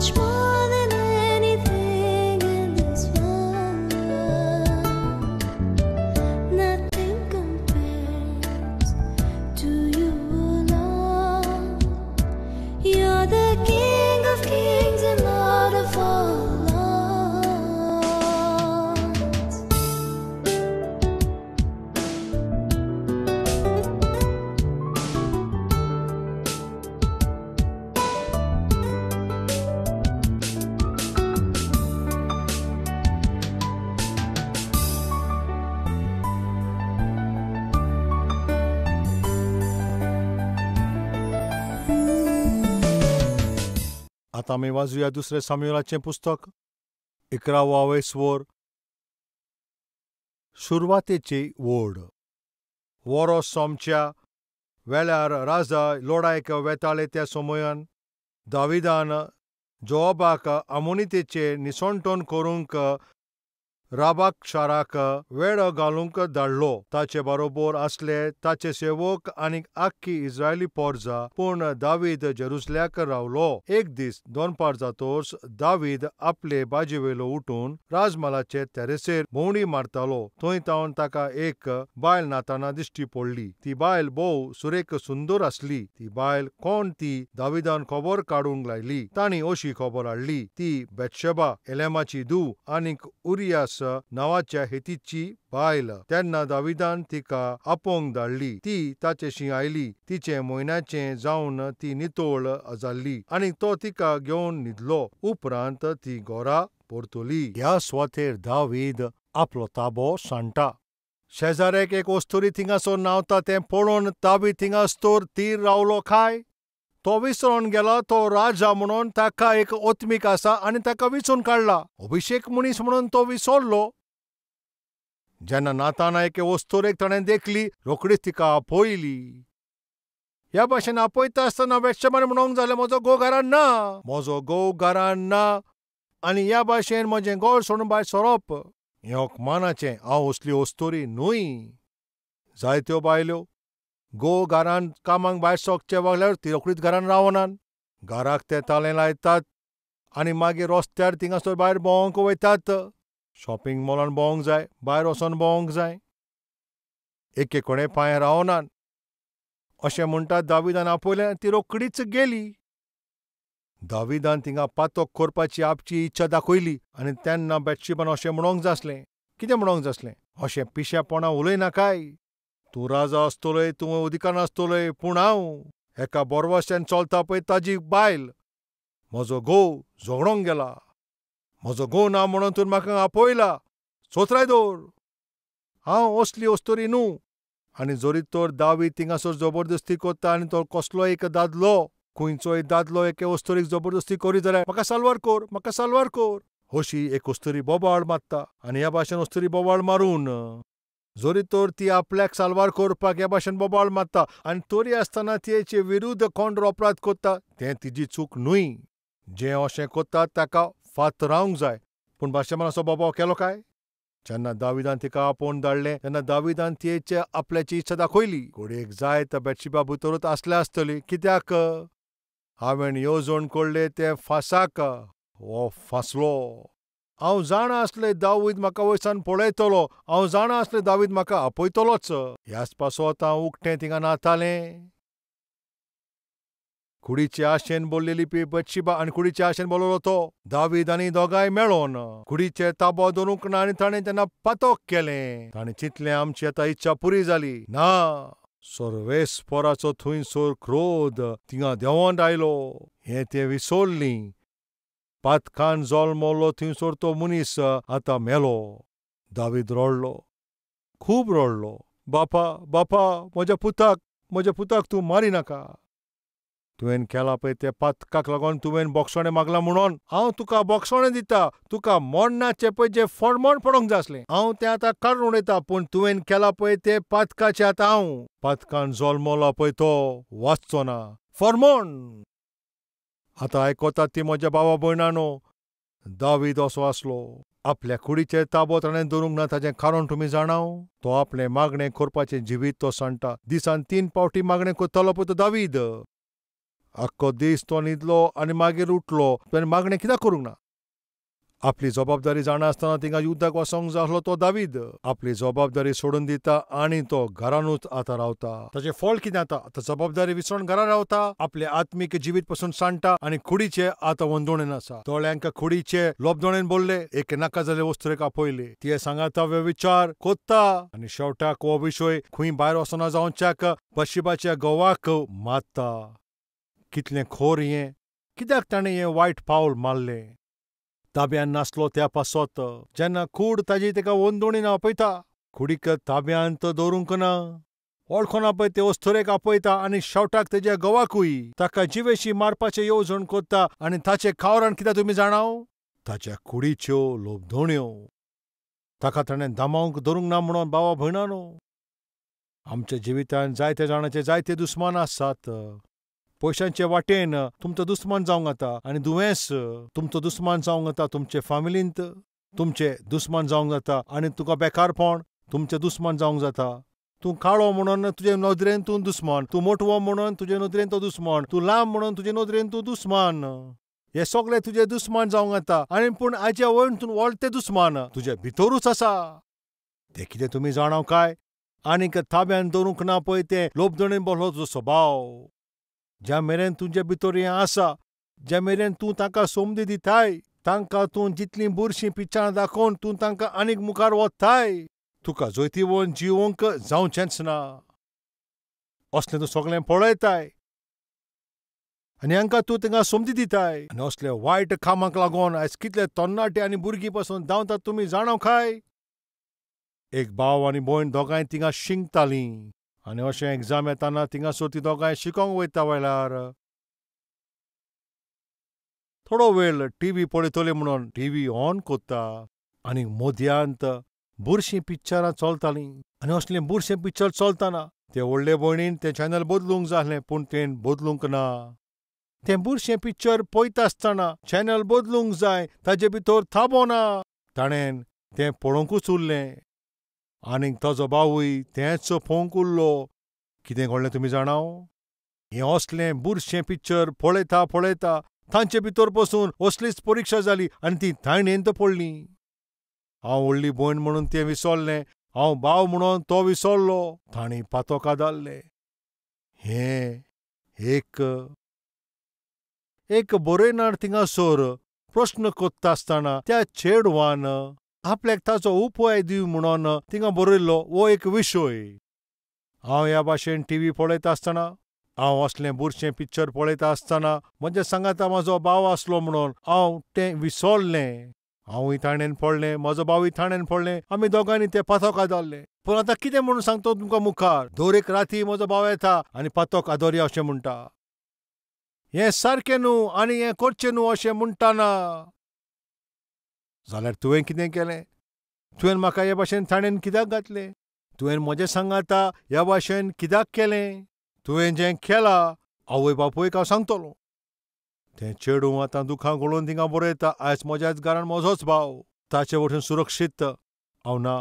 much more than anything in this world. Nothing compares to you, Lord. You're the King of kings and Lord of all lords. आतां आमी वाचुया दुसरें सामुएलाचें पुस्तक 11 वेसवोर सुरवातेची वोड. वरो सोमच्या वेळार राजा लोडायक वेताले त्या समयान दाविदान जोआबाक आमोनितेचेर निसणटण करूंक राबाक शाराक वेळ घालूंक धाडलो. ताचे बरोबर आसले ताचे सेवक आनी आख्खी इस्रायली पोरजा, पूण दावीद जेरुसल्याक रावलो. एक दीस दोनपार जातोच दावीद आपले बाजेवेलो उठून राजमालाचे तेरेसेर भोंवडी मारतालो. थंय तावन ताका एक बायल नाताना दिश्टी पडली. ती बायल भोव सुरेख सुंदर आसली. ती बायल कोण ती दाविदान खबर काडूंक लायली. तांणी अशी खबर हाडली, ती बेतशेबा एलेमाची धूव आनीक उरियास नांवाच्या हेतीची बायल. तेन्ना दाविदान तिका आपोवंक धाडली. ती ताचेशी आयली. तिचें म्हयन्याचें जावन ती नितळ जाल्ली आनी तो तिका घेवन न्हिदलो. उपरांत ती घरा परतली. ह्या सुवातेर दावीद आपलो ताबो सांडटा. शेजाऱ्याक एक अस्तुरी थिंगासर न्हांवता तें पळोवन दावीद थिंगासर तीर रावलो काय तो विसरोन गेलो तो राजा म्हणून ताका एक ओत्मीक आसा आनी ताका विचून काडला. अभिषेक मनीस म्हणून तो विसरलो. जेन्ना नाताना एके वस्तुरेक ताणें देखली, रोखडीच तिका आपयली. ह्या भाशेन आपयता आसतना बेतशेबान म्हणूंक जालें, म्हजो घोव घरान ना, म्हजो घोव घरान ना आनी ह्या भाशेन म्हजें घर सोडून भायर सरप हें अपमानाचें. हांव असली अस्तुरी न्हय. जायत्यो बायल्यो घोव घरान कामाक भायर सरचे वागल्यार ती रोखडीच घरान रावनात. घराक ते तालें लायतात आनी मागीर रस्त्यार थिंगासर भायर भोंवंक वयतात. शॉपिंग मॉलान भोंवंक जाय, भायर वचोन भोंवंक जाय, एके कडेन पांय रावनात. अशें म्हणटात दाविदान आपयलें, ती रोखडीच गेली. दाविदान थिंगा पातक करपाची आपची इच्छा दाखयली आनी तेन्ना बेतशेबान अशें म्हणूंक जासलें. कितें म्हणूंक जासलें? अशें पिशेपणां उलयनाकाय. तूं राजा आसतलोय, तूं अधिकार आसतलोय, पूण हांव एका बोरवास्यान चलता पळय ताजी बायल. म्हजो घोव झगडोंक गेला, म्हजो घोव ना म्हणून तूं म्हाका आपयला, सोत्राय दवर. हांव असली अस्तुरी न्हू. आनी जरी तर दावीद थिंगासर जबरदस्ती करता आनी तो कसलो एक दादलो, खंयचोय दादलो एके अस्तुरीक जबरदस्ती करी जाल्यार म्हाका साल्वार कर, म्हाका साल्वार कर अशी एक अस्तुरी बोबाळ मारता. आनी ह्या भाशेन अस्तुरी बोबाळ मारून जरी तर ती आपल्याक साल्वार करपाक ह्या भाशेन बोबाळ मारता आनी तरी आसतना तिचे विरुद्ध कोण अपराध करता तें तिजी चूक न्हय. जें अशें करता ताका फात रावंक जाय. पूण बादशेबान असो बोबाव केलो काय? जेन्ना दाविदान तिका आपोवन धाडलें तेन्ना दाविदान तिचे आपल्याची इच्छा दाखयली. घडयेक जाय तर बेतशेबा भितरूच आसल्या आसतली, कित्याक हांवें येवजण कडले ते फासाक हो फासलो. हांव जाणा आसलें दावीद म्हाका वयसान पळयतलो, हांव जाणा आसलें दावीद म्हाका आपयतलोच. ह्याच पासत हांव उकतें थिंगा न्हातालें. कुडीचे आशेन बोल्लेली पी बतशिबा आनी कुडीचे आशेन बोललो तो दावीद आनी दोगांय मेळोन कुडीचे ताबो दवरूंक ना आनी ताणें तेन्ना पातक केलें. ताणें चिंतलें आमची आतां इच्छा पुरी जाली ना. सर्वेस्पराचो थंयसर क्रोध थिंगा देंवोन आयलो. हें तें विसरलीं. पातकान जल्मलो थंयसर तो मनीस आतां मेलो. दावीद रडलो, खूब रडलो. बापा बापा म्हज्या पुताक, म्हज्या पुताक तूं मारिनाका. तुवें केलां पळय तें पातकाक लागून तुवें बोगसणें मागलां म्हणून हांव तुका बोगसणें दिता. तुका मरणाचें पळय जें फरमण पडोंक जाय आसलें हांव तें आतां काडून उडयता. पूण तुवें केलां पळय तें पातकाचें आतां हांव पातकान जल्मला पळय तो वाचचो ना. फरमण आतां आयकतात ती म्हज्या बाबा भयणानो. दावीद असो आसलो. आपल्या कुडीचेर ताबो ताणें दवरूंक ना. ताचें कारण तुमी जाणाव? तो आपलें मागणें करपाचें जिवीत तो सांडटा. दिसान 3 फावटी मागणें करतालो पळय तो दावीद. आख्खो दीस तो न्हिदलो आनी मागीर उठलो. तुवें मागणें कित्याक करूंक ना? आपली जबाबदारी जाणा आसतना थिंगा युद्धाक वचोंक जाय आसलो तो दावीद आपली जबाबदारी सोडून दिता आनी तो घरानूच आतां रावता. ताचें फळ कितें जाता? आतां जबाबदारी विसरून घरा रावता, आपलें आत्मीक जिवीत पसून सांडटा आनी कुडीचे आतां वंदोणेन आसा. दोळ्यांक कुडीचे लोबदोणेन बोल्ले, एक नाका जाल्ले वस्तुरेक आपयले, तिये सांगाता विचार कोत्ता आनी शेवटाक हो विशय खंय भायर वचना जावच्याक बशिबाच्या घोवाक मारता. कितलें खोर हें! कित्याक ताणें हें वायट पावल मारलें? ताब्यान नासलो त्या पासत. जेन्ना कूड ताजी ताका वंदोणीन आपयता, कुडीक ताब्यांत दवरूंक ना, वळखोना पळय ते अस्तुरेक आपयता आनी शेवटाक तेज्या घोवाकूय ताका जिवेशी मारपाचें येवजण कोत्ता. आनी ताचें कावरण कित्याक तुमी जाणाव? ताच्या कुडीच्यो लोबदोण्यो. ताका ताणें दामावंक धरूंक ना म्हणून भावा भयणानो, आमच्या जिवितांत जायते जाणाचे जायते दुस्मान आसात. पयशांचे वाटेन तुमचो दुस्मान जावंक जाता आनी दुयेंस तुमचो दुस्मान जावंक जाता, तुमचे फामिलींत तुमचे दुस्मान जावंक जाता आनी तुका बेकारपण तुमचें दुस्मान जावंक जाता. तूं काळो म्हणून तुजे नदरेन तूं दुस्मान, तूं मोटवो म्हणून तुजे नदरेन तो दुस्मान, तूं लांब म्हणून तुजे नदरेन तूं दुस्मान. हे सगळे तुजे दुस्मान जावंक जाता आनी पूण आयच्या वयर तूं व्हडले दुस्मान तुजे भितरूच आसा. तें कितें तुमी जाणाव काय? आनीक ताब्यान दवरूंक ना पळय तें लोबदणेन बसलो तुजो स्वभाव. ज्या मेरेन तुजे भितर हें आसा, ज्या मेरेन तूं तांकां संदी दिताय, तांकां तूं जितलीं बुरशीं पिक्चरां दाखोवन तूं तांकां आनीक मुखार वताय, तुका जैतिवंत जिवोवंक जावचेंच ना. असलें तूं सगळें पळयताय आनी हांकां तूं तांकां संदी दिताय आनी असले वायट कामाक लागून आयज कितले तरणाटे आनी भुरगीं पासून धांवतात तुमी जाणाव काय? एक भाव आनी भयण दोगांय थिंगा शिंकतालीं आनी अशें एग्जाम येताना थिंगासर ती दोगांय शिकोंक वयता वेळार थोडो वेळ टीव्ही पळयतली म्हणून टीव्ही ऑन कोत्ता आनी मदयांत बुरशीं पिक्चरां चलतालीं आनी असलीं बुरशीं पिक्चर चलतना ते व्हडले भयणीन तें चॅनल बदलूंक जालें, पूण तें बदलूंक ना. तें बुरशें पिक्चर पळयता आसतना चॅनल बदलूंक जाय ताजे भितर थाबो ना, ताणें तें पळोवंकूच उरलें आनीक ताजो बावूय तेंच पळोवंक उरलो. कितें घडलें तुमी जाणाव? हें असलें बुरशें पिक्चर पळयता पळयता तांचे भितर पसून असलीच परिक्षा जाली आनी ती ताणेंत पडलीं. हांव व्हडली भयण म्हणून तें विसरलें, हांव भाव म्हणून तो विसरलो. तांणी पातोका धाडलें. हें एक एक बरयणार थिंगासर प्रस्न कोत्ता आसतना त्या चेडवान आपल्याक ताचो उपाय दिव म्हणून थिंगा बरयल्लो हो एक विशय. हांव ह्या भाशेन टीव्ही पळयता आसतना, हांव असलें बुरशें पिक्चर पळयता आसतना म्हज्या सांगाता म्हजो भाव आसलो म्हणून हांव तें विसरलें. हांवूय ताणेन पडलें, म्हजो भावूय ताणेन पडलें, आमी दोगांनी तें पातोक आदारलें. पूण आतां कितें म्हणून सांगता तुमकां मुखार, दर एक राती म्हजो भाव येता आनी पातोक आदोरया अशें म्हणटा. हें सारकें न्हू आनी हें करचें न्हू अशें म्हणटाना जाल्यार तुवें कितें केलें? तुवें म्हाका हे भाशेन ताणेन कित्याक घातलें? तुवें म्हजें सांगाता ह्या भाशेन कित्याक केलें? तुवें जें केलां आवय बापूयक हांव सांगतलो. तें चेडूं आतां दुखां गळोवन थिंगा बरयता, आयज म्हज्याच घरान म्हजोच भाव, ताचे वटेन सुरक्षीत हांव ना.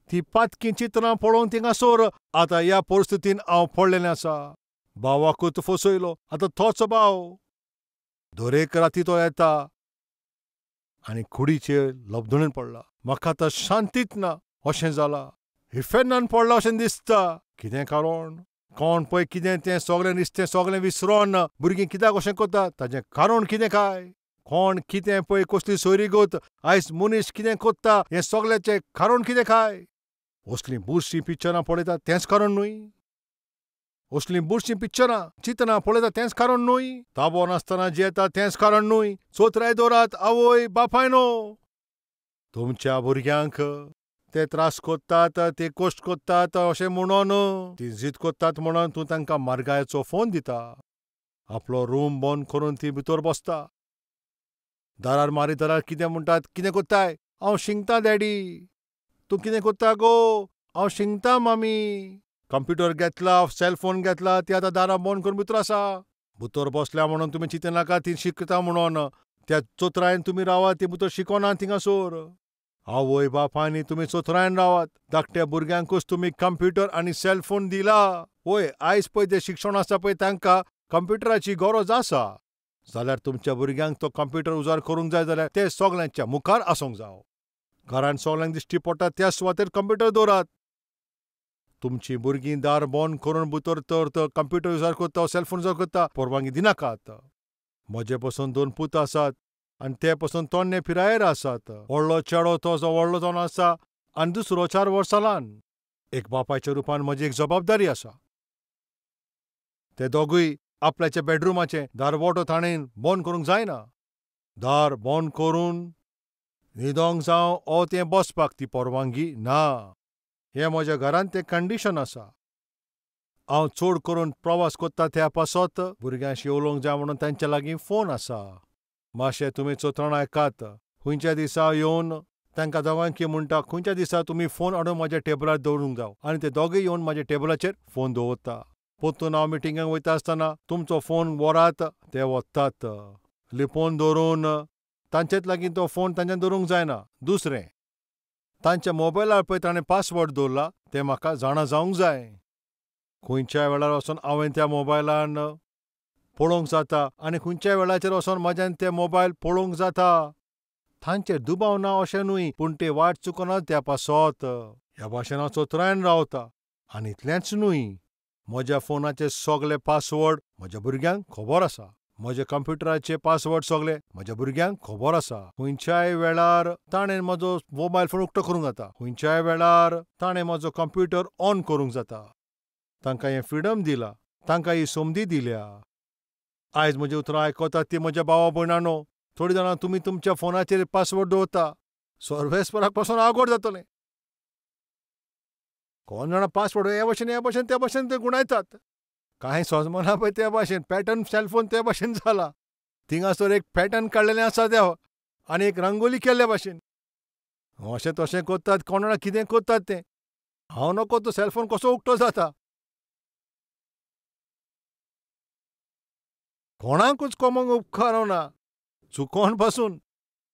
ती पातकी चित्रां पळोवन थिंगासर आतां ह्या परिस्थितीन हांव पडलेलें आसा. भावाकूच फसयलो, आतां तोच भाव. दरेक राती तो येता आनी कुडीचेर लबदणेन पडला. म्हाका आतां शांतीच ना अशें जालां, इफेर्नान पडला अशें दिसता. कितें कारण? कोण पळय कितें तें सगळें निस्तें सगळें विसरोन भुरगीं कित्याक अशें करता ताचें कारण कितें काय? कोण कितें पळय कसली सोयरीगत आयज मनीस कितें करता हें सगळ्याचें कारण कितें काय? असलीं बुरशीं पिक्चरां पळयता तेंच कारण न्हय? असलीं बुरशीं पिक्चरां चित्रां पळयता तेंच कारण न्हय? ताबो नासतना जियेता तेंच कारण न्हय? चोत्राय दवरात आवय बापायनो, तुमच्या भुरग्यांक ते त्रास कोत्तात, ते कश्ट कोत्तात अशें म्हणून ती जीद कोत्तात म्हणून तूं तांकां मार्गायचो फोन दिता. आपलो रूम बंद करून ती भितर बसता. दारार मारीत जाल्यार कितें म्हणटात? कितें कोत्ताय? हांव शिंकता डॅडी. तूं कितें कोत्ता गो? हांव शिंकता मामी. कंप्युटर घेतला, सेलफोन घेतला, ती आतां दारां बंद करून भितर आसा. भितर बसल्या म्हणून तुमी चिंतनाका ती शिकता म्हणून. त्या चोत्रायन तुमी रावात, ती भितर शिकोना थिंगासर. आवय बापायनी तुमी चोत्रायन रावात. धाकट्या भुरग्यांकूच तुमी कंप्युटर आनी सेलफोन दिला. वय आयज पळय तें शिक्षण आसा पळय तांकां कंप्युटराची गरज आसा जाल्यार तुमच्या भुरग्यांक तो कंप्युटर उजार करूंक जाय जाल्यार ते सगळ्यांच्या मुखार आसूंक जावं. घरांत सगळ्यांक दिश्टी पडटा त्या सुवातेर कंप्युटर दवरात. तुमचीं भुरगीं दार बंद करून भितर तर तो कंप्युटर उजार करता, सेलफोन उजार करता, परवानगी दिनाकात. म्हजे पसून 2 पूत आसात आनी ते पसून तोन्ने पिरायेर आसात. व्हडलो चेडो तो जो व्हडलो जावन आसा आनी दुसरो 4 वर्सां ल्हान. एक बापायच्या रुपान म्हजी एक जबाबदारी आसा. ते दोगूय आपल्याच्या बेडरुमाचें दारवटो ताणें बंद करूंक जायना. दार बंद करून न्हिदोंक जावं ओ तें बसपाक ती परवानगी ना. हें म्हज्या घरांत तें कंडिशन आसा. हांव चड करून प्रवास करता त्या पासत भुरग्यांशी उलोवंक जाय म्हणून तांच्या लागीं फोन आसा. मातशें तुमी चोत्रणां आयकात. खंयच्या दिसा येवन तांकां दोगांकी म्हणटा, खंयच्या दिसा तुमी फोन हाडून म्हज्या टेबलार दवरूंक जाव, आनी ते दोगूय येवन म्हाज्या टेबलाचेर फोन दवरता. पोत्तून हांव मिटिंगाक वयता आसतना तुमचो फोन व्हरात, ते वतात लिपोवन दवरून. तांचेच लागीं तो फोन तांच्यान दवरूंक जायना. दुसरें, तांच्या मोबायलार पळय ताणें पासवर्ड दवरला तें म्हाका जाणा जावंक जाय. खंयच्याय वेळार वचोन हांवें त्या मोबायलान पळोवंक जाता आनी खंयच्याय वेळाचेर वचोन म्हज्यान ते मोबायल पळोवंक जाता. तांचेर दुबाव ना अशें न्हय, पूण ते वाट चुकना त्या पासत. ह्या भाशेन हांव चोत्रायन रावता. आनी इतलेंच न्हय, म्हज्या फोनाचे सगळे पासवर्ड म्हज्या भुरग्यांक खबर आसा. म्हज्या कंप्युटराचे पासवर्ड सगळे म्हज्या भुरग्यांक खबर आसा. खंयच्याय वेळार ताणें म्हजो मोबायल फोन उक्तो करूंक जाता, खंयच्याय वेळार ताणें म्हजो कंप्युटर ऑन करूंक जाता. तांकां हें फ्रिडम दिला, तांकां ही संदी दिल्या. आयज म्हजी उतरां आयकतात ती म्हज्या भावा भयणांनो, थोडीं जाणां तुमी तुमच्या फोनाचेर पासवर्ड दवरता, सर्वेस्पराक पासून आवगड जातलें. कोण जाणा पासवर्ड हे भाशेन हे भाशेन ते भाशेन ते गुणायतात. कांय सोजमना पळय ते भाशेन पॅटर्न सेलफोन ते भाशेन जाला. थिंगासर एक पॅटर्न काडलेलें आसा ते आनी एक रंगोली केल्ले भाशेन अशें तशें करतात. कोण जाणा कितें करतात तें हांव नको. तो सेलफोन कसो उक्तो जाता कोणाकूच कोमोंक उपकारना, चुकोन पासून.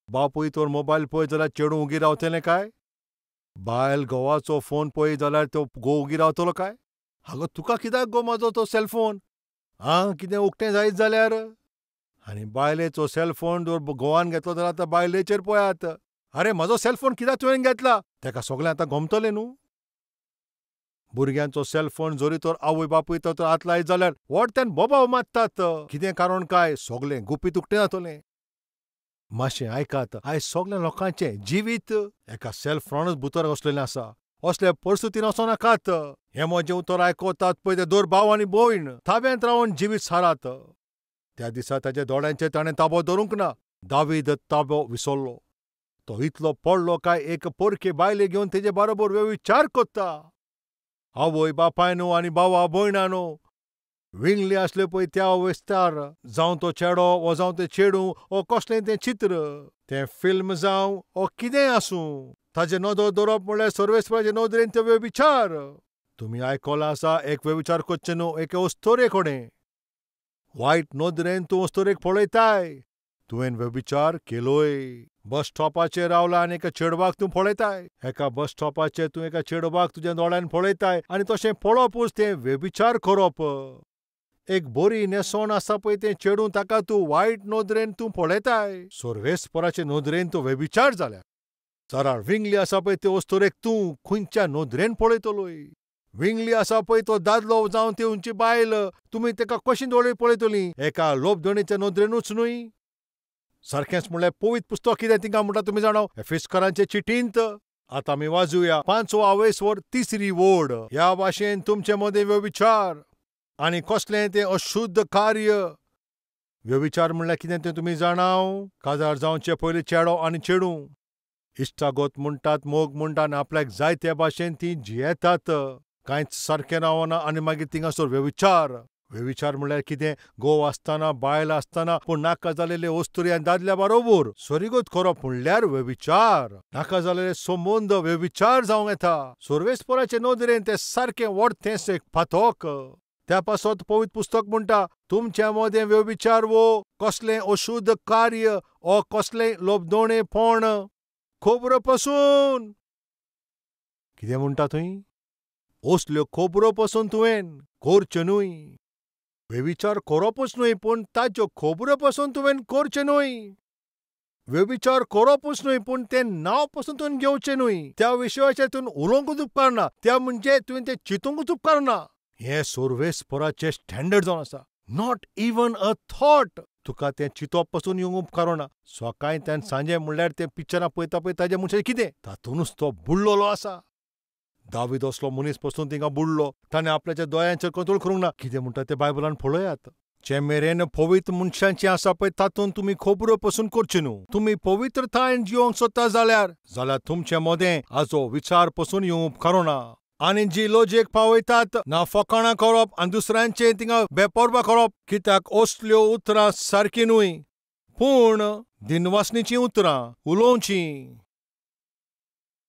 बापूय तर मोबायल पळय जाल्यार चेडूं उगी रावतलें काय? बायल घोवाचो फोन पळय जाल्यार तो घोव उगी रावतलो काय? आगो तुका कित्याक गो म्हजो तो सेलफोन? आं, कितें उक्तें जायत जाल्यार? आनी बायलेचो सेलफोन जर घोवान घेतलो जाल्यार आतां बायलेचेर पळयात, आरे म्हजो सेलफोन कित्याक तुवें घेतला? तेका सगळें आतां गमतलें न्हू. भुरग्यांचो सेलफोन जरी तर आवय बापूय तर हात लायत जाल्यार व्हडत्यान बोबाव मारतात. कितें कारण काय? सगळें गुपीत उक्तें जातलें. मातशें आयकात, आयज सगळ्या लोकांचें जिवीत एका सेलफोनानूच भितर वसलेलें आसा. असले परिस्थितीन वचो नाकात. हें म्हजें उतर आयकतात पळय ते दोर भाव आनी भयण ताब्यांत रावन जिवीत सारात. त्या दिसा ताच्या दोळ्यांचेर ताणें ताबो धरूंक ना. दावीद ताबो विसरलो. तो इतलो पडलो काय एक पोरके बायले घेवन तेजे बरोबर व्यविचार करता. आवय बापायनो आनी भावा भयणानो विंगले आसले पळय त्या वेस्तार, जावं तो चेडो वो जावं तें चेडूं वो कसलें तें चित्र, तें फिल्म जावं वो कितेंय आसूं, ताजे नदर दवरप म्हणल्यार सर्वेस्पराचे नदरेन ते व्यभिचार. तुमी आयकलां आसा, एक व्यभिचार करचें न्हू एके अस्तोरे कडेन. वायट नदरेन तूं अस्तोरेक पळयताय, तुवें व्यभिचार केलोय. बस स्टॉपाचेर रावला आनी एका चेडवाक तूं पळयताय, एका बस स्टॉपाचेर तूं एका चेडवाक तुज्या दोळ्यान पळयताय आनी तशें पळोवपूच तें व्यभिचार करप. एक बरी न्हेसण आसा पळय तें चेडूं, ताका तूं वायट नदरेन तूं पळयताय, सर्वेस्पराचे नदरेन तूं व्यभिचार जाल्या. जरा विंगली आसा पळय ते अस्तोरेक तूं खंयच्या नदरेन पळयतलोय? विंगली आसा पळय तो दादलो जावं ती उंची बायल, तुमी ताका कशी दोळे पळयतलीं? एका लोभधणीच्या नदरेनूच न्हय. सारकेंच म्हणल्यार पवित्र पुस्तक कितें तिंगा म्हणटा तुमी जाणा, एफिस्करांचे चिटींत. आतां आमी वाजूया 5 आवेसवर 3 वोड. ह्या भाशेन तुमचे मदें व्यभिचार आनी कसलें तें अशुद्ध कार्य. व्यभिचार म्हणल्यार कितें तें तुमी जाणाव? काजार जावचे पयलीं चेडो आनी चेडूं इश्टागत म्हणटात, मोग म्हणटात आनी आपल्याक जाय त्या भाशेन तीं जियेतात. कांयच सारकें रावना आनी मागीर थिंगासर व्यभिचार. व्यभिचार म्हणल्यार कितें? घोव आसतना बायल आसतना पूण नाका जालेले अस्तुरी आनी दादल्या बरोबर सरिगत करप म्हणल्यार व्यभिचार. नाका जालेले संबंद व्यभिचार जावंक येता. सर्वेस्पराचे नदरेन तें सारकें व्हडतेंच एक पातक. त्या पासत पवित्र पुस्तक म्हणटा, तुमच्या मदें व्यभिचार वो कसलें अशुद्ध कार्य वो कसलें लोभदोणेपण खबरो पसून. कितें म्हणटा थंय? असल्यो खबरो पसून तुवें करच्यो न्हय. वेविचार करपूच न्हय, पूण ताच्यो खबरो पसून तुवें करचें न्हय. वेविचार करपूच न्हय, पूण तें नांव पसून तुवें घेवचें न्हय. त्या विशयाचेर तुवें उलोवंकूच उपकारना, त्या म्हणजे तुवें तें चिंतूंकूच उपकारना. हें सर्वेस्पराचें स्टँडर्ड जावन आसा. Not even a thought. तुका तें चिंतप पसून येवंक उपकारना. सकाळीं सांजे म्हणल्यार तें पिक्चरां पळयता पळय ताजें मनशाचें कितें तातूंतच तो बुडलेलो आसा. दावीद असलो मनीस पसून थिंगा बुडलो. ताणें आपल्याच्या दोळ्यांचेर कंट्रोल करूंक ना. कितें म्हणटा तें बायबलान पळयात. जे मेरेन पवित्र मनशांचें आसा पळय तातूंत तुमी खबरो पसून करच्यो न्हू. तुमी पवित्रतायेन जिवंक सोदता जाल्यार जाल्यार तुमचे मदें हाजो विचार पसून येवंक उपकारना. आनी जी लजेक पावयतात ना फकाणां करप आनी दुसऱ्यांचें थिंगा बेपर्वा करप, कित्याक असल्यो उतरां सारकीं न्हय, पूण दिनवासणीचीं उतरां उलोवचीं.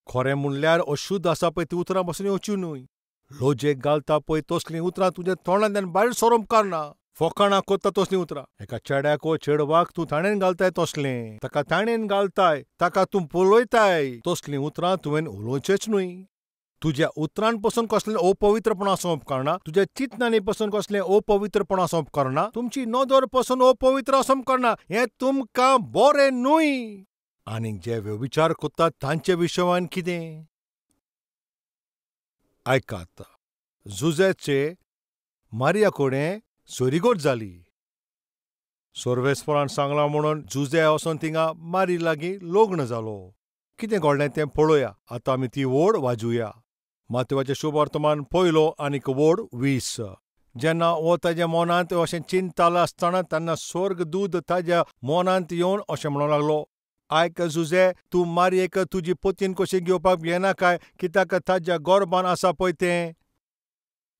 खरें म्हणल्यार अशुद्ध आसा पळय ती उतरां पसून येवची न्हय. लजेक घालता पळय तसलीं उतरां तुज्या तोंडांतल्यान भायर सरूंक उपकारना. फकाणां करता तसलीं उतरां. एका चेड्याक वो चेडवाक तूं ताणेन घालताय तसलें, ताका ताणेन घालताय, ताका तूं पळयताय, तसलीं उतरां तुवें उलोवचेंच न्हय. तुज्या उतरान पसून कसलें अपवित्रपण आसूंक उपकारना, तुज्या चिंतनांनी पसून कसलें अपवित्रपण आसूंक उपकारना, तुमची नदर पसून अपवित्र आसूंक उपकारना. हें तुमकां बरें न्हय. आनीक जे व्यभिचार करतात तांचे विशयान कितें? आयकात, जुजेचे मारिया कडेन सोरीगोट जाली. सर्वेस्परान सांगलां म्हणून जुजे वचोन थिंगा मारी लागीं लग्न जालो. कितें घडलें तें पळोवया. आतां आमी ती वोड वाजुया. मातेवाचें शुभवर्तमान पयलो आनीक वोड 20. जेन्ना हो ताज्या मनांत अशें चिंततालो आसतना तेन्ना स्वर्गदूत ताज्या मनांत येवन अशें म्हणूंक लागलो, आयक जुजे, तूं मारयेक तुजी पतीन कशी घेवपाक येना काय, कित्याक ताज्या गर्भान आसा पळय तें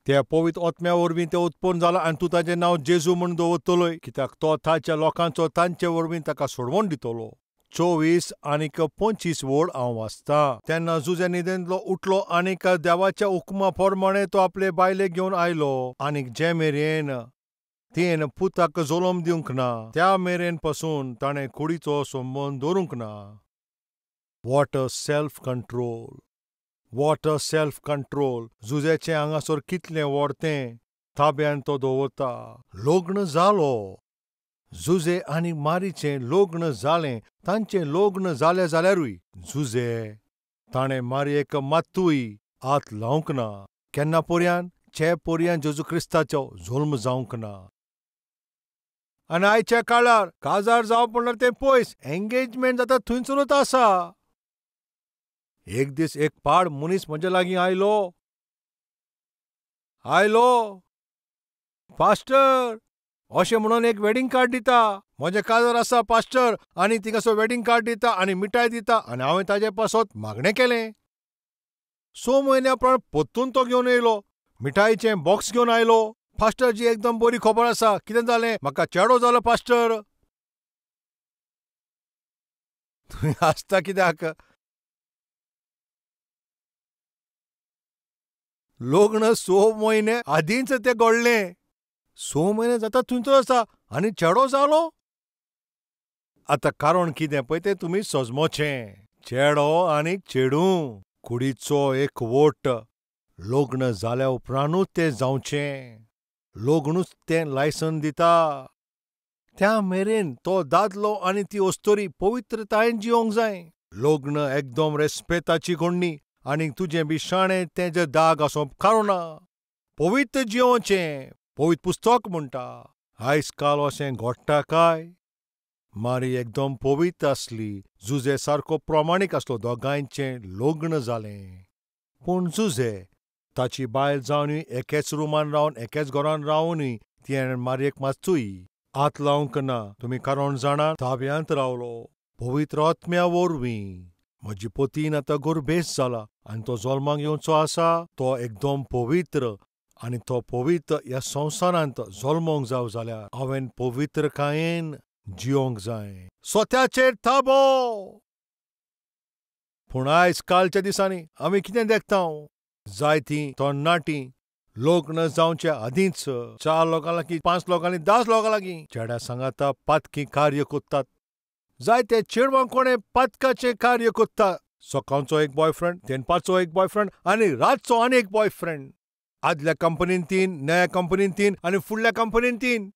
त्या पवित्र आत्म्या वरवीं तें उत्पन्न जालां आनी तूं ताजें नांव जेजू म्हूण दवरतलोय, कित्याक तो ताच्या लोकांचो तांचे वरवीं ताका सोडवण दितलो. 24 आनीक 25 वोड हांव वाचतां. तेन्ना जुजे न्हिदेंतलो उठलो आनीक देवाच्या हुकमा प्रमाणे तो आपले बायलेक घेवन आयलो, आनीक जे मेरेन तेन पुताक जल्म दिवंक ना त्या मेरेन पसून ताणें कुडीचो संबंद दवरूंक ना. What a self control, what a self control. जुजेचें हांगासर कितलें व्हड तें ताब्यान तो दवरता. लग्न जालो. जुजे आनी मारीचें लग्न जालें. तांचें लग्न जालें जाल्यारूय जुजे ताणें मारयेक मात्तूय हात लावंक ना. केन्ना पर्यान? जे पर्यान जेजू क्रिस्ताचो जल्म जावंक ना. आनी आयच्या काळार काजार जावप म्हणल्यार तें पयस, एंगेजमेंट जाता थंयसरूच आसा. एक दीस एक पाड मनीस म्हज्या लागीं आयलो. आयलो, पास्टर अशें म्हणून एक वेडिंग कार्ड दिता. म्हजें काजार आसा पास्टर, आनी थिंगासर वेडिंग कार्ड दिता आनी मिठाय दिता. आनी हांवें ताजे पासत मागणें केलें. 6 म्हयन्या उपरांत परतून तो घेवन येयलो, मिठायेचें बॉक्स घेवन आयलो. पास्टर जी एकदम बरी खबर आसा. कितें जालें? म्हाका चेडो जालो पास्टर. तुवें हांसता कित्याक? लग्न 6 म्हयने आदींच तें घडलें. 6 म्हयने जाता थंयसर आसा आनी चेडो जालो. आतां कारण कितें पळय तें तुमी सजमोचें. चेडो आनी चेडूं कुडीचो एक वोट. लग्न जाल्या उपरांतूच तें जावचें. लग्नूच तें लायसन दिता. त्या मेरेन तो दादलो आनी ती अस्तुरी पवित्रतायेन जिवंक जाय. लग्न एकदम रेस्पेताची घडणी आनी तुजें बिशाणें तेजें दाग आसूंक उपकारना. पवित्र जिवचें पवित्र पुस्तक म्हणटा. आयज काल अशें घडटा काय? मारी एकदम पवित्र आसली, जुजे सारको प्रमाणीक आसलो. दोगांयचें लग्न जालें. पूण जुजे ताची बायल जावनूय एकेच रुमान रावन एकेच घरान रावनूय तिणें मारयेक मात्तूय हात लावंक ना. तुमी कारण जाणा? ताब्यांत रावलो पवित्र आत्म्या वरवीं. म्हजी पतीन आतां गर्भेस्त जाला आनी तो जल्माक येवचो आसा. तो एकदम पवित्र आनी तो पवित्र ह्या संवसारांत जल्मोंक जाव जाल्यार हांवें पवित्रकायेन जिवंक जाय. स्वताचेर ताबो. पूण आयज कालच्या दिसांनी आमी कितें देखता? जायतीं तरणाटीं लग्न जावचे आदींच 4 लोकां लागीं, 5 लोकां लागीं, 10 लोकां लागीं चेड्या सांगाता पातकी कार्य करतात. जायते चेडवां कोणें पातकाचें कार्य करता. सकाळचो एक बॉयफ्रेंड, दनपारचो एक बॉयफ्रेंड आनी रातचो आनी एक बॉयफ्रेंड. आदल्या कंपनीन 3, नव्या कंपनीन 3 आनी फुडल्या कंपनीन 3.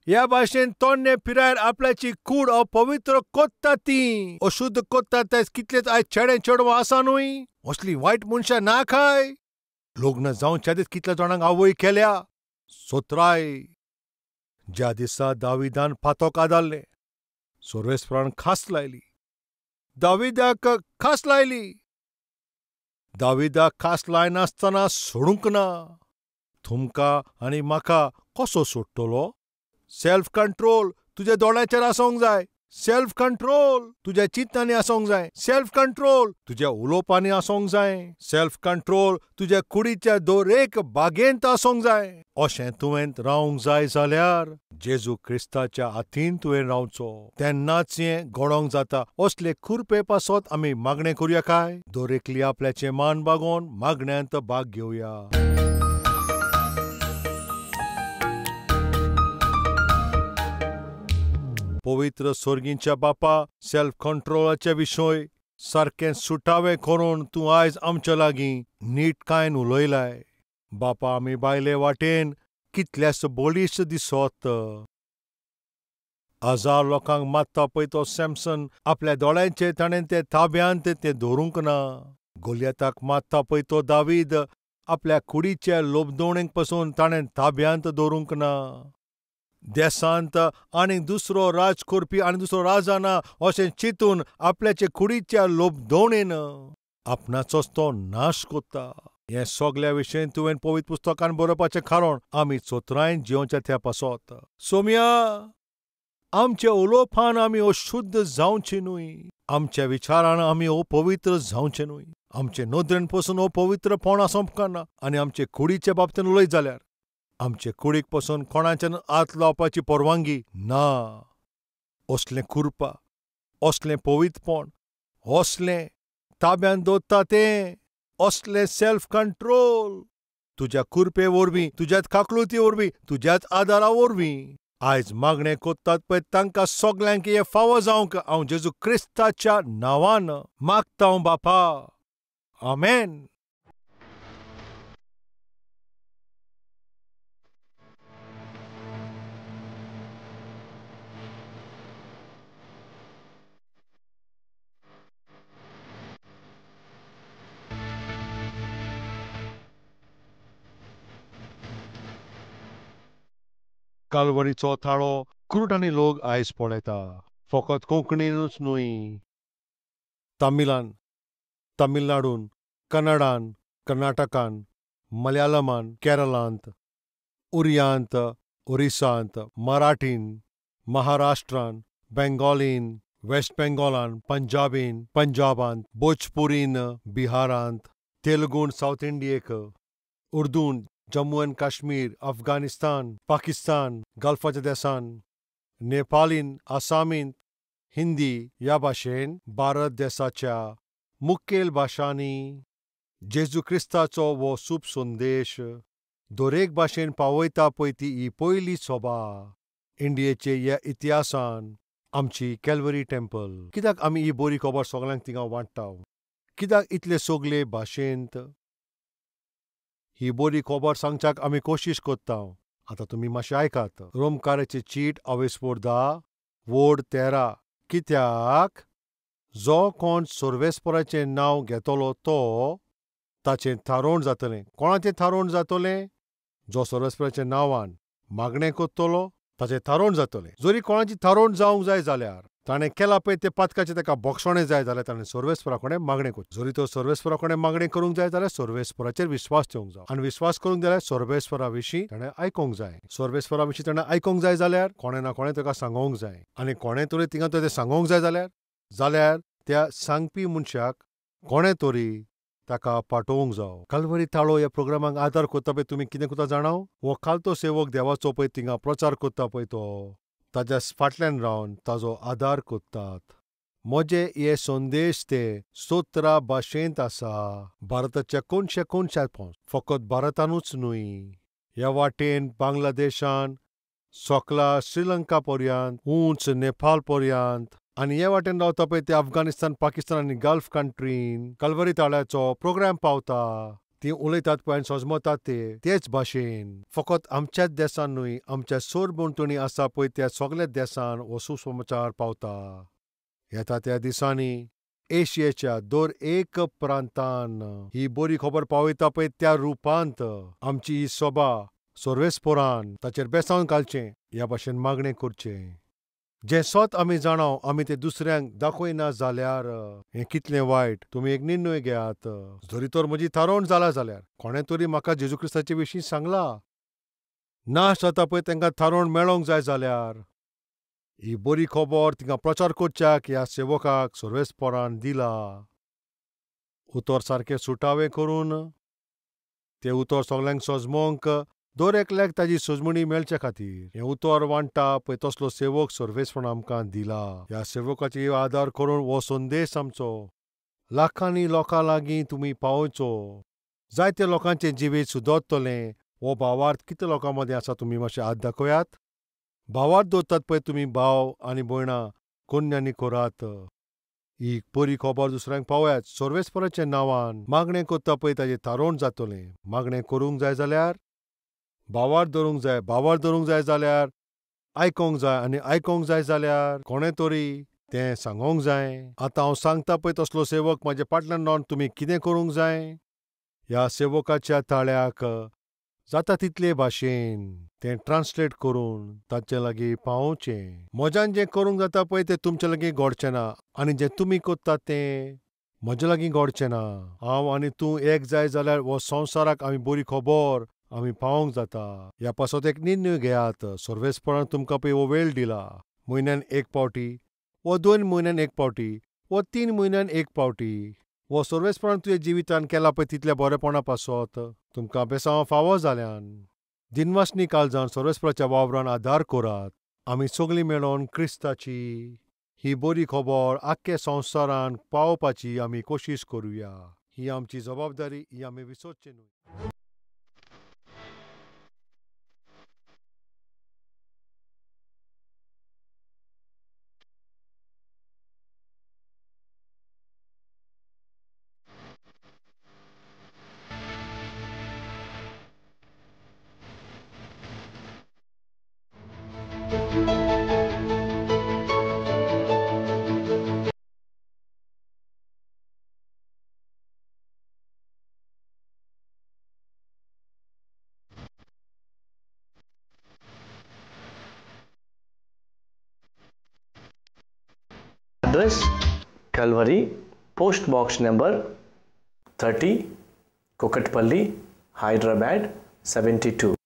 ह्या भाशेन तोडणे पिरायेर आपल्याची कूड अपवित्र कोत्ता ती अशुद्ध कोत्ता ते कितलेच आयज चेडे चेडवां आसा न्हय असली वायट मनशां ना खाय. लग्न जावच्या आदींच कितल्या जाणांक आवय केल्या. सोत्राय ज्या दिसा दाविदान फातोक आदारलें सर्वेस्परान खास लायली. दाविदाक खास लायली. दाविदाक खास लायनासतना सोडूंक ना. तुमकां आनी म्हाका कसो सोडटलो? सेल्फ कंट्रोल तुज्या दोळ्यांचेर आसूंक जाय. सेल्फ कंट्रोल तुज्या चिंतनांनी आसूंक जाय. सेल्फ कंट्रोल तुज्या उलोवपांनी आसूंक जाय. सेल्फ कंट्रोल तुज्या कुडीच्या दरेक बागेंत आसूंक जाय. अशें तुवें रावंक जाय जाल्यार जेजू क्रिस्ताच्या हातीन तुवें रावचो, तेन्नाच हें घडोवंक जाता. असले खुरपे पासत आमी मागणें करुया काय? दरेकली आपल्याचें मान बागोवन मागण्यांत भाग घेवया. पवित्र सोर्गींच्या बापा, सेल्फ कंट्रोलाचे विशय सारकें सुटावें करून तूं आयज आमच्या लागीं नीटकायेन उलयलाय. बापा, आमी बायले वाटेन कितल्यास बळिश्ट दिसत. हजार लोकांक मारता पळय तो सॅमसन, आपल्या दोळ्यांचे ताणें ते ताब्यांत तें धरूंक ना. गोलियताक मारता पळय तो दावीद, आपल्या कुडीच्या लोबदोणेक पसून ताणें ताब्यांत दवरूंक ना. देशांत आनी दुसरो राज करपी आनी दुसरो राजा ना अशें चिंतून आपल्याचे कुडीच्या लोबदोणेन आपणाचोच तो नाश कोत्ता. हें सगल्या विशयन तुवें पवित्र पुस्तकान बरोवपाचें कारण आमी चोत्रायन जियोवच्या त्या पासत. सोम्या, आमच्या उलोवपान आमी अशुद्ध जावचें न्हय, आमच्या विचारान आमी अपवित्र जावचें न्हय, आमचे नदरेन पसून अपवित्रपण आसूंक ना. आनी आमचे कुडीचे बाबतीन उलयत जाल्यार आमचे कुडीक पसून कोणाच्यान हात लावपाची परवानगी ना. असलें कुरपा, असलें पवित्रपण, असलें ताब्यान दवरता तें, असलें सेल्फ कंट्रोल तुज्या कुरपे वरवीं, तुज्याच काकलुती वरवीं, तुज्याच आदारा वरवीं आयज मागणें कोत्तात पळय तांकां सगल्यांक हें फावो जावंक हांव जेजू क्रिस्ताच्या नांवान मागतां बापा, आमेन. कालवरीचो थाळो कुरुटांनी लोक आयज पळयता, फकत कोंकणीनूच न्हय, तमिळान, तमिळनाडून, कन्नडान, कर्नाटकान, मलयाळमान, केरळांत, उरियांत, ओरिसांत, मराठीन, महाराष्ट्रान, बेंगॉलीन, वेस्ट बेंगॉलान, पंजाबीन, पंजाबांत, भोजपुरीन, बिहारांत, तेलुगून सावथ इंडियेक, उर्दून जम्मू एंड काश्मीर, अफगाणिस्तान, पाकिस्तान, गल्फाच्या देसान, नेपालीन, आसामीन, हिंदी ह्या भाशेन भारत देसाच्या मुखेल भाशांनी जेजू क्रिस्ताचो हो सूप संदेश दरेक भाशेन पावयता पळय ती ही पयली सभा इंडियेचे ह्या इतिहासान आमची कॅल्वरी टेम्पल. कित्याक आमी ही बरी खबर सगल्यांक थिंगा वांट्टा? कित्याक इतले सगले भाशेंत ही बरी खबर सांगच्याक आमी कोशिश कोत्ता? आतां तुमी मातशें आयकात. रोमकाराची चीट अवेस्पोर 10 वोड 13. कित्याक जो कोण सर्वेस्पराचें नांव घेतलो तो ताचें थारोवण जातलें. कोणाचें थारोवण जातलें? जो सर्वेस्पराच्या नांवान मागणें कोत्तलो ताचें थारोवण जातलें. जरी कोणाची थारोवण जावंक जाय जाल्यार ताणें केलां पळय तें पातकाचें ताका बक्षणें जाय जाल्यार ताणें सर्वेस्परा कडेन मागणें करचें. जरी तो सर्वेस्परा कडेन मागणें करूंक जाय जाल्यार सर्वेस्पराचेर विस्वास ठेवंक जाय, आनी विस्वास करूंक जाल्यार सर्वेस्परा विशीं ताणें आयकूंक जाय. सर्वेस्परा विशीं ताणें आयकूंक जाय जाल्यार कोणें ना कोणें ताका सांगोंक जाय, आनी कोणें तरी थिंगा तें सांगोंक जाय जाल्यार त्या सांगपी मनशाक कोणें तरी ताका पाठोवंक जावो. कालवरी ताळो ह्या प्रोग्रामाक आदार कोत्ता पळय तुमी कितें कोत्ता जाणाव? हो खालतो सेवक देवाचो पळय थिंगा प्रचार कोत्ता पळय तो ताज्या फाटल्यान रावन ताजो आदार कोत्तात. म्हजे हे संदेश ते 17 भाशेंत आसा, भारताच्या कोनशे कोनशात पोंच, फकत भारतानूच न्हय, ह्या वाटेन बांगलादेशान, सोकला श्रीलंका पर्यंत, उंच नेपाळ पर्यंत, आनी हे वाटेन रावता पळय ते अफगाणिस्तान, पाकिस्तान आनी गल्फ कंट्रीन कलवरी ताळ्याचो प्रोग्राम पावता. ती उलयतात पळय आनी सजमतात ते तेच भाशेन फकत आमच्याच देसान न्हय, आमच्या सरभोंवतणी आसा पळय त्या सगल्या देसान हो सुसमाचार पावता. येता त्या दिसांनी एशियेच्या दर एक प्रांतान ही बरी खबर पावयता पळय त्या रुपांत आमची ही सभा सर्वेस्पोरान ताचेर बेसावन घालचें ह्या भाशेन मागणें करचें. जें सत आमी जाणाव आमी तें दुसऱ्यांक दाखयना जाल्यार हें कितलें वायट. तुमी एक निर्णय घेयात. जरी तर म्हजी थारोवण जाला जाल्यार कोणें तरी म्हाका जेजू क्रिस्ताचे विशीं सांगला नाश जाता पळय तांकां थारोवण मेळोंक जाय जाल्यार ही बरी खबर तिंगा प्रचार करच्याक ह्या सेवकाक सर्वेस्पोरान दिला. उतर सारकें सुटावें करून तें उतर सगल्यांक सजमोंक दर एकल्याक ताजी सजमणी मेळचे खातीर हें उतर वांट्टा पळय तसलो सेवक सर्वेस्परान आमकां दिला. ह्या सेवकाची आदार करून हो संदेश आमचो लाखांनी लोकां लागीं तुमी पावोवचो. जायते लोकांचें जिवीत सुदरतलें. हो भावार्थ कितले लोकां मदीं आसा तुमी मातशें हात दाखयात. भावार्थ दवरतात पळय तुमी भाव आनी भयणां कोन्यांनी करात. ही बरी खबर दुसऱ्यांक पावयात. सर्वेस्पराच्या नांवान मागणें करता पळय ताजें थारोवण जातलें. मागणें करूंक जाय जाल्यार भावार्थ धरूंक जाय. भावार्थ धरूंक जाय जाल्यार आयकोंक जाय आनी आयकोंक जाय जाल्यार कोणें तरी तें सांगोंक जाय. आतां हांव सांगता पळय तसलो सेवक म्हाजे फाटल्यान रावन तुमी कितें करूंक जाय. ह्या सेवकाच्या ताळ्याक जाता तितले भाशेन तें ट्रान्सलेट करून ताचे लागीं पावोवचें. म्हज्यान जें करूंक जाता पळय तें तुमचे लागीं घडचें ना आनी जें तुमी करतात तें म्हजे लागीं घडचें ना. हांव आनी तूं एक जाय जाल्यार हो संवसाराक आमी बरी खबर आमी पावोवंक जाता. ह्या पासत एक निर्णय घेयात. सर्वेस्परान तुमकां पळय हो वेळ दिला. म्हयन्यान एक पावटी वो 2 म्हयन्यान एक पावटी वो 3 म्हयन्यान एक पावटी वो सर्वेस्परान तुज्या जिवितान केला पळय तितल्या बरेपणा पासत तुमकां बेसांव फावो जाल्यान दिनवासनी काळजान सर्वेस्पराच्या वावरान आदार करात. आमी सगळीं मेळोन क्रिस्ताची ही बरी खबर आख्खे संवसारान पावोवपाची आमी कोशिश करुया. ही आमची जबाबदारी, ही आमी विसरची न्हय. Address: Calvary, Post Box number 30, Kukatpally, Hyderabad 72.